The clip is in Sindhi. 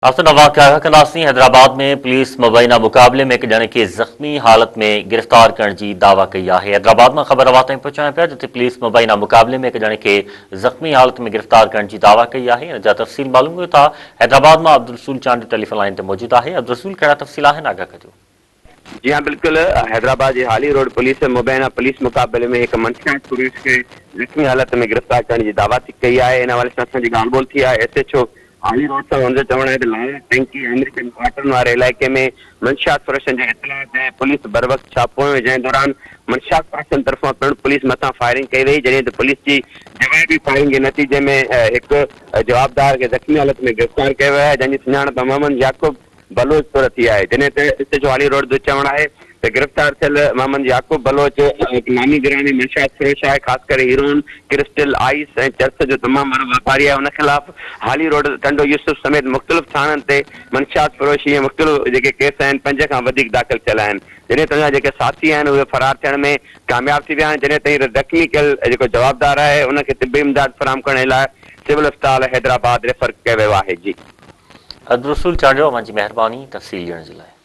حسن اوهان کي آگاهه ڪنداسين، حيدرآباد ۾ پوليس مبينا مقابلي ۾ هڪ ڄڻي کي زخمي حالت ۾ گرفتار ڪرڻ جي دعويٰ ڪئي آهي. حيدرآباد مان خبر اوهان تائين پهچايون پيا جتي پوليس مبينا مقابلي ۾ هڪ ڄڻي کي زخمي حالت ۾ گرفتار ڪرڻ جي دعويٰ ڪئي آهي. ان جا تفصيل معلوم ڪيون ٿا. حيدرآباد مان عبدالرسول چانڊيو ٽيليفون لائين تي موجود آهي. عبدالرسول ڪهڙا تفصيل آهن آگاهه ڪجو. جي ها بلڪل حيدرآباد جي حالي روڊ پوليس مبينا پوليس مقابلي ۾ هڪ منشيات فروش کي زخمي حالت ۾ گرفتار ڪرڻ جي دعويٰ ٿي ڪئي آهي ان حوالي سان اسان جي ڳالهه ٻولهه ٿي آهي ايس ايڇ او حالي روڊ سان هن جو چوڻ آهي ته لالا ٽينڪي آمريڪن ڪوارٽرن واري علائقي ۾ منشيات فروشن جي اطلاع تي پوليس بروقت ڇاپو هنيو جنهن دوران منشيات فروشن طرفان پڻ پوليس مٿان فائرنگ ڪئي وئي جڏهن ته پوليس جي جوابي فائرنگ جي نتيجي ۾ هڪ جوابدار کي زخمي حالت ۾ گرفتار ڪيو ويو آهي جنهن جي سڃاڻپ محمد يعقوب بلوچ طور ٿي آهي، جڏهن ته ايس ايڇ او حالي روڊ جو چوڻ آهي ته گرفتار ٿيل محمد يعقوب بلوچ هڪ نامي گرامي منشيات فروش آهي، خاص ڪري هيروئن، ڪرسٽل، آئيس ۽ چرس جو تمام وڏو واپاري آهي، ان خلاف حالي روڊ، ٽنڊو يوسف سميت مختلف ٿاڻن تي منشيات فروشي ۽ مختلف جيڪي ڪيس آهن پنج کان وڌيڪ داخل ٿيل آهن، جڏهن ته ان جا جيڪي ساٿي آهن اهي فرار ٿيڻ ۾ ڪامياب ٿي ويا آهن، جڏهن ته هينئر زخمي ڪيل جيڪو جوابدار آهي ان کي طبي امداد فراهم ڪرڻ لاء سول اسپتال حيدرآباد ريفر ڪيو ويو آهي. جي. عبدالرسول چانڊيو اوهان جي مهرباني تفصيل ڏيڻ جي لاء.